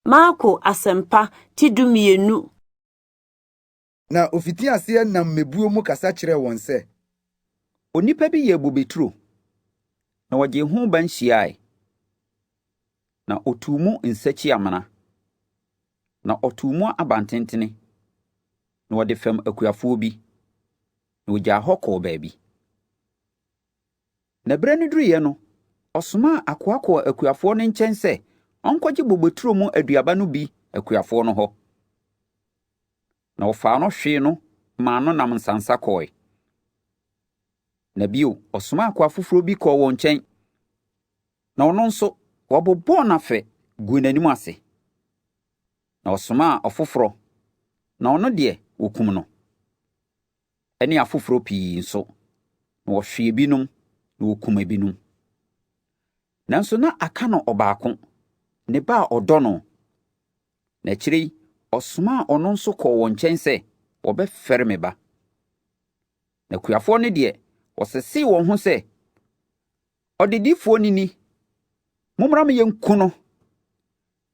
Marko Asɛmpa ti 12. Na ofitii aseɛ nam mmebuo mu kasa kyerɛɛ wɔn sɛ. Onipa bi yɛɛ bobeturo, na ɔgyee ho ban hyiae, na ɔtuu mu nsakyi-amena, na ɔtoo mu abantentene, na ɔde fɛm akuafoɔ bi, na ɔgyaa hɔ kɔɔ baabi. Na berɛ no duruiɛ no, ɔsomaa akoa kɔɔ akuafoɔ no nkyɛn sɛ ɔnkɔgye bobeturo mu aduaba no bi akuafoɔ no hɔ. Na wɔfaa no hwee no maa no nam nsansa kɔe. Na bio, ɔsomaa akoa foforɔ bi kɔɔ wɔn nkyɛn, na ɔno nso, wɔbobɔɔ no afɛ guu n'anim ase. Na ɔsomaa ɔfoforɔ, na ɔno deɛ, wɔkum no. Ne afoforɔ pii nso, na wɔhwee ebinom, na wɔkum ebinom. Nanso na aka no ɔbaako, ne ba a ɔdɔ no. Na akyire yi, ɔsomaa ɔno nso kɔɔ wɔn nkyɛn sɛ, 'Wɔbɛfɛre me ba. Na akuafoɔ no deɛ, wɔsesee wɔn ho sɛ, 'Ɔdedifoɔ no ni! Mommra ma yɛnku no,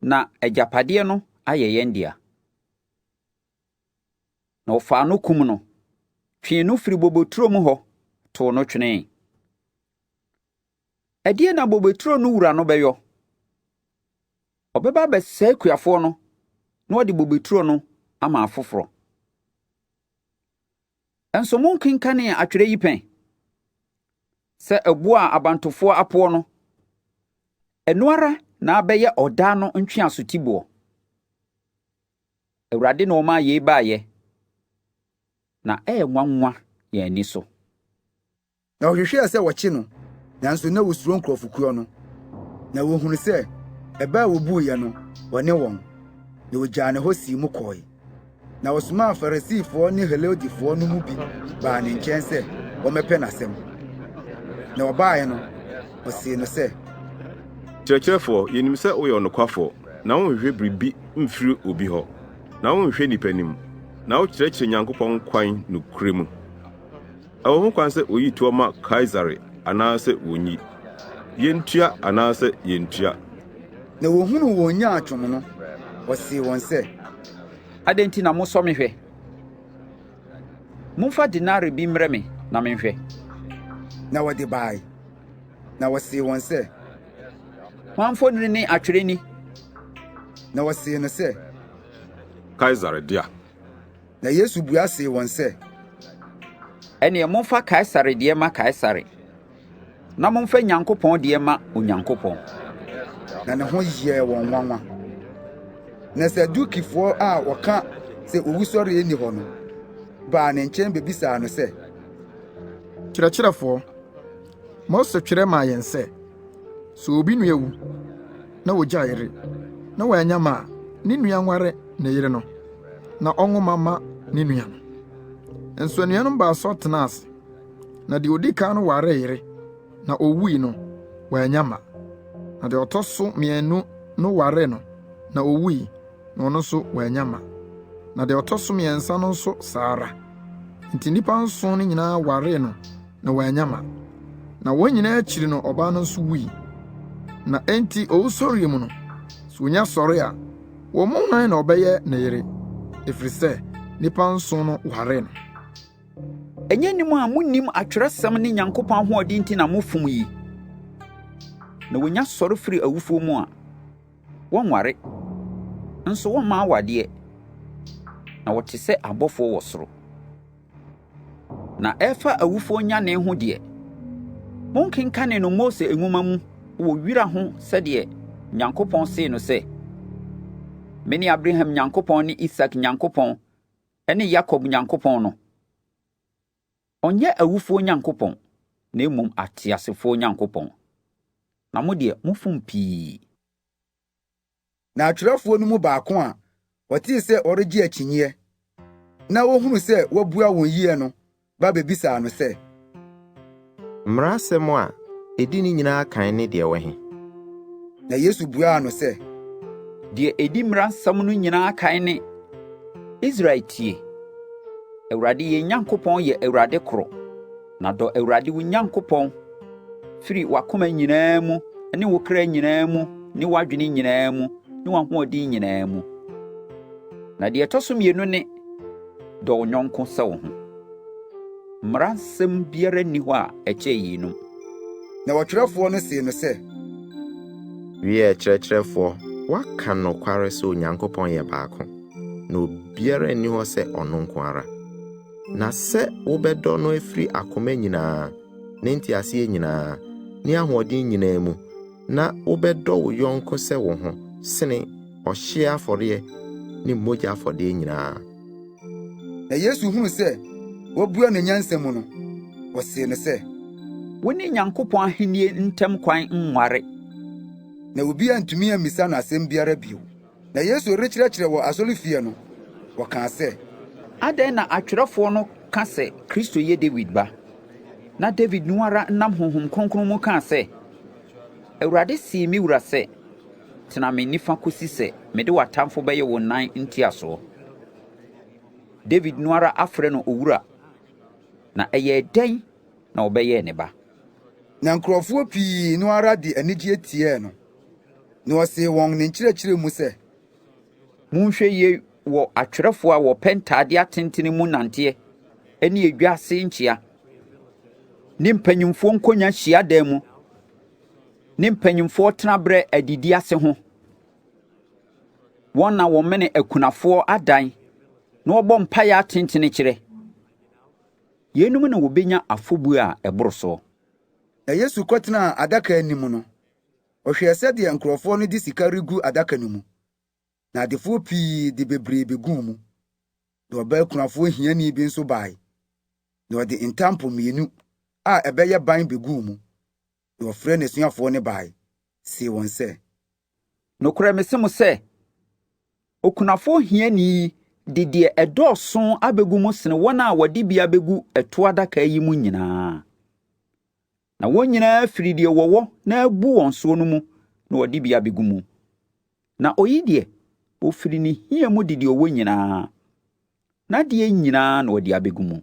na agyapadeɛ no ayɛ yɛn dea. Na wɔfaa no kum no, twee no firii bobeturo mu hɔ too no twenee. Ɛdeɛn na bobeturo no wura no bɛyɔ? Ɔbɛba abɛsɛe akuafoɔ no na ɔde bobeturo no ama afoforɔ. Nso monkenkanee atwerɛ yi pɛn? Sɛ ɛboɔ a abantofoɔ apoɔ no, ɛno ara na abɛyɛ ɔdan no ntweaso tiboɔ. Awurade na ɔmaa yei baeɛ, na ɛyɛ nwanwa yɛn ani so. Na wɔhwehwɛɛ sɛ wɔkye no, nanso na wosuro nkurɔfokuo no, na wɔhunu sɛ ɛbɛ a wobuiɛ no, ɔne wɔn. Na ogyaa ne hɔ sii mu kɔe. Na wɔsomaa Farisifoɔ ne Herodefoɔ no mu bi baa ne nkyɛn sɛ wɔmmɛpɛ n'asɛm. Na wɔbaeɛ no, wɔsee no sɛ. Kyerɛkyerɛfoɔ, yɛnim sɛ woyɛ ɔnokwafoɔ, na wonhwehwɛ biribi mfiri obi hɔ, na wonhwɛ nnipa anim, na wokyerɛkyerɛ Nyankopɔn kwan nokorɛ mu. Ɛwɔ ho kwan sɛ woyi toɔ ma Kaesare anaasɛ wonnyi? Yentua anaasɛ yenntua? Na wɔhunuu wɔn nyaatwom no, ɔsee wɔn sɛ. Adɛn nti na mosɔ me hwɛ? Momfa denare bi mmrɛ me na menhwɛ. Na wɔde bae. Na wɔsee wɔn sɛ. Hwan mfonini ne atwerɛ ni? Na wɔsee no sɛ. Kaesare dea. Na Yesu bua see wɔn sɛ. Ɛnneɛ momfa Kaesare deɛ ma Kaesare, na momfa Nyankopɔn deɛ ma Onyankopɔn. Na ne ho yɛɛ wɔn nwanwa. Na Sadukifoɔ a wɔka sɛ owusɔreɛ nni hɔ no baa ne nkyɛn bebisaa no sɛ. Kyerɛkyerɛfoɔ, Mose twerɛ maa yɛn sɛ, sɛ obi nua wu na ogya yere, na wannya mma a, ne nua nware ne yere no, na ɔnwo mma mma ne nua no. Nso anuanom baasɔn tenaa ase, na deɛ odi kan no waree yere, na owui no, wannya mma. Na deɛ ɔtɔ so mmienu no waree no, na owui, na ɔno nso wannya mma. Na deɛ ɔtɔ so mmiɛnsa no nso saa ara. Enti nnipa nson no nyinaa waree no na wannya mma. Na wɔn nyinaa akyiri no, ɔbaa no nso wui. Na enti owusɔreɛ mu no, sɛ onya sɔre a, wɔn mu hwan na ɔbɛyɛ ne yere? Ɛfiri sɛ nnipa nson no waree no. Ɛnyɛ nim a monnim atwerɛsɛm ne Nyankopɔn ahoɔden nti na mofom yi? Na wɔnya sɔre firi awufoɔ mu a, wɔnware, nso wɔmma awadeɛ, na wɔte sɛ abɔfoɔ wɔ soro. Na ɛfa awufoɔ nyane ho deɛ, monkenkanee no Mose nwoma mu wɔ wira ho sɛdeɛ Nyankopɔn see no sɛ, 'Mene Abraham Nyankopɔn ne Isak Nyankopɔn ne Yakob Nyankopɔn no'? Ɔnyɛ awufoɔ Nyankopɔn, na mmom ateasefoɔ Nyankopɔn. Na mo deɛ, mofom pii. Na atwerɛfoɔ no mu baako a ɔtee sɛ ɔregye akyinnyeɛ, na ɔhunuu sɛ wabua wɔn yie no ba bɛbisaa no sɛ. Mmara asɛm a ɛdi ne nyinaa kan ne deɛ ɛwɔ he? Na Yesu buaa no sɛ. Deɛ ɛdi mmara nsɛm no nyinaa kan ne, 'Israel tie! Awurade yɛn Nyankopɔn yɛ Awurade koro. Na dɔ Awurade wo Nyankopɔn firi w'akoma nyinaa mu ne wo kra nyinaa mu ne w'adwene nyinaa mu ne w'ahoɔden nyinaa mu. Na deɛ ɛtɔ so mmienu ne, Dɔ wo yɔnko sɛ wo ho. Mmara nsɛm biara nni hɔ a ɛkyɛn yeinom. Na ɔtwerɛfoɔ no see no sɛ. Wiɛ, Kyerɛkyerɛfoɔ, woaka nokware sɛ Onyankopɔn yɛ baako, na obiara nni hɔ sɛ ɔno nko ara. Na sɛ wobɛdɔ no afiri akoma nyinaa, ne nteaseɛ nyinaa, ne ahoɔden nyinaa mu, na wobɛdɔ wo yɔnko sɛ wo ho sene ɔhyeɛ afɔreɛ ne mogya afɔdeɛ nyinaa. Na Yesu hunuu sɛ wabua no nyansa mu no, ɔsee no sɛ, Wo ne Nyankopɔn ahennie ntam kwan nware. Na obiara antumi ammisa no asɛm biara bio. Na Yesu rekyerɛkyerɛ wɔ asɔrefie no, wɔkaa sɛ. Adɛn na atwerɛfoɔ no ka sɛ Kristo yɛ Dawid ba? Na Dawid no ara nam Honhom Kronkron mu kaa sɛ, Awurade see me wura sɛ, Tena me nifa kɔsi sɛ mede w'atamfo bɛyɛ wo nan ntiasoɔ. Dawid no ara afrɛ no Owura, na ɛyɛɛ dɛn na ɔbɛyɛɛ ne ba? Na nkurɔfoɔ pii no ara de anigyeɛ tiee no. Na ɔsee wɔn ne nkyerɛkyerɛ mu sɛ. Monhwɛ yie wɔ atwerɛfoɔ a wɔpɛ ntadeɛ atentene mu nanteɛ ne edwa ase nkyea, ne mpanimfoɔ nkonnwa hyiadan mu, ne mpanimfoɔ tenaberɛ adidi ase ho. Wɔn na wɔmene akunafoɔ adan na wɔbɔ mpaeɛ atentene kyerɛ. Yeinom na wɔbɛnya afɔbuo a ɛboro soɔ. Na Yesu kɔtenaa adaka anim no, ɔhwɛɛ sɛdeɛ nkurɔfoɔ no de sika regu adaka no mu, na adefoɔ pii de bebree beguu mu. Na ɔbaa kunafoɔ hiani bi nso bae, na ɔde ntampo mmienu a ɛbɛyɛ ban beguu mu. Na ɔfrɛɛ n'asuafoɔ no bae, see wɔn sɛ. Nokorɛ mese mo sɛ, okunafoɔ hiani yi de deɛ ɛdɔɔso abɛgu mu sene wɔn a wɔde bi abɛgu ɛtoɔ adaka yi mu nyinaa. Na wɔn nyinaa firi deɛ wɔwɔ na abu wɔn soɔ no mu na wɔde bi abɛgu mu. Na oyi deɛ, ɔfiri ne hia mu de deɛ ɔwɔ nyinaa, n'adeɛ nyinaa na ɔde abɛgu mu.